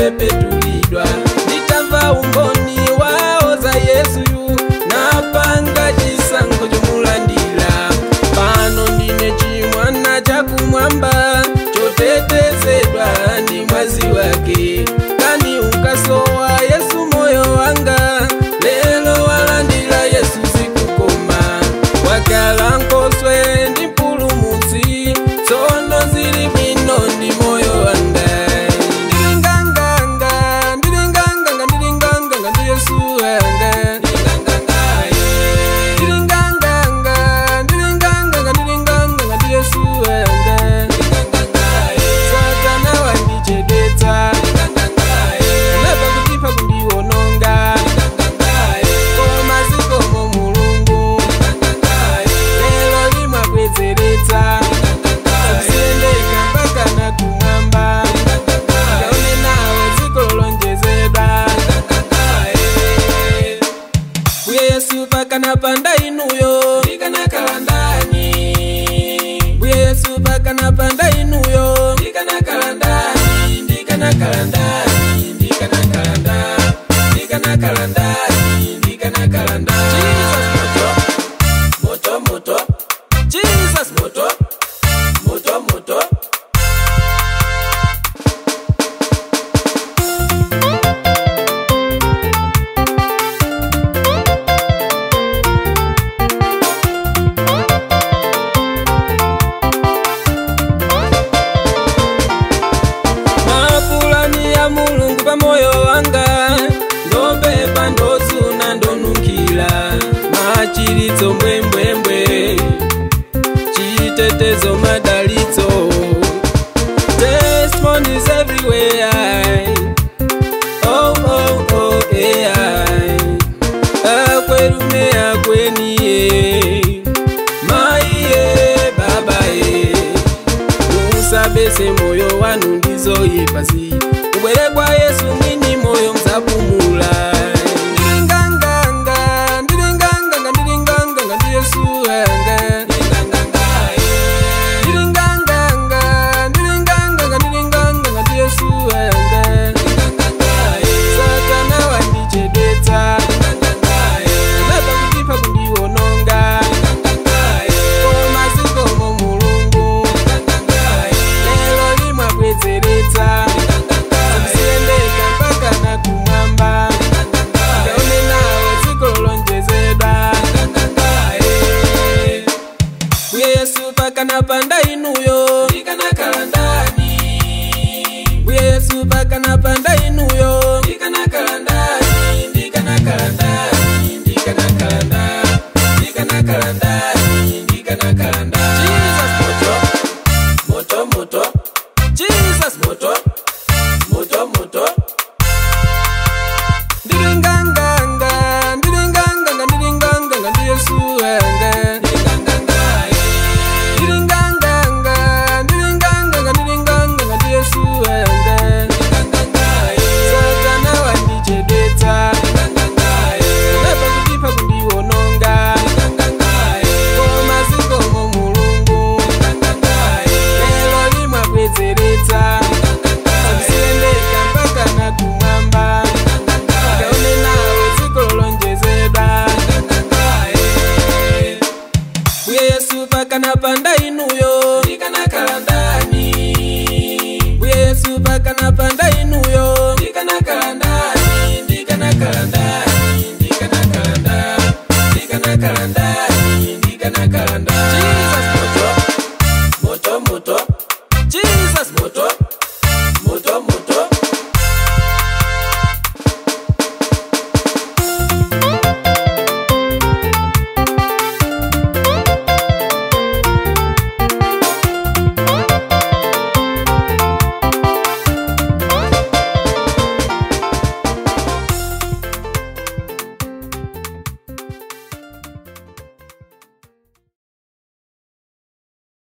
Ndinapepetulidwa nditamva umboni wao za Yesu yu napanga chisango chomulandira pano ndine chimwana chakumwamba chotetezedwa ndi mwazi wake kani ukasowa Yesu moyo wanga lelo walandira Yesu zikukoma wakala nkoswe ndi mpulumutsi tsono zili bwino ndi moyo wanga ndilinganganga ndilinganganga ndilinganganga ndi Yesu wanga ndilinganganga ndilinganganga ndilinganganga ndi Yesu wanga Satana wandichedetsa napa kutipa kundiwononga koma zikomo Mulungu lelo limwabwezeretsa zisendeka mpaka na kumwamba kaone nawe zikolonjezedwa Mbuye Yesu pakana panda inuyo ndikanakalandani Mbuye Yesu pakana panda inuyo ndikanakalandani ndikanakalandani ndikanakalanda ndikanakalandani ndikanakalanda Jesus moto moto moto Jesus moto moto moto. Mapulani ya Mulungu pa moyo wanga ndopepa ndozuna ndonukila machiritso mbwembwembwe chitetezo madalitso testimonies everywhere oh oh oh yeah akwerume akweniye maiye babaye musabese moyo wanu ndizoyipasi ubwere kwa Yesu mwini moyo mzapumula ndilinganganga ndilinganganga ndilinganganga ndi Yesu wanga ndilinganganga ndilinganganga ndilinganganga ndi Yesu wanga Satana wandichedetsa napa kutipa kundiwononga koma zikomo Mulungu lelo limwabwezeretsa zisendeka mpaka na kumwamba kaone nawe zikolonjezedwa Mbuye Yesu pakana panda inuyo ndikanakalandani Mbuye Yesu pakana panda inuyo ndikanakalandani ndikanakalandani ndikanakalanda ndikanakalandani ndikanakalanda Jesus moto moto moto Jesus moto moto moto ndilinganganga ndilinganganga ndilinganganga ndi Yesu wanga ndilinganganga ndilinganganga ndilinganganga ndi Yesu wanga Satana wandichedetsa napa kutipa kundiwononga koma zikomo Mulungu lelo limwabwezeretsa zisendeka mpaka na kumwamba kaone nawe zikolonjezedwa Mbuye Yesu pakana panda inuyo ndikanakalandani Mbuye Yesu pakana panda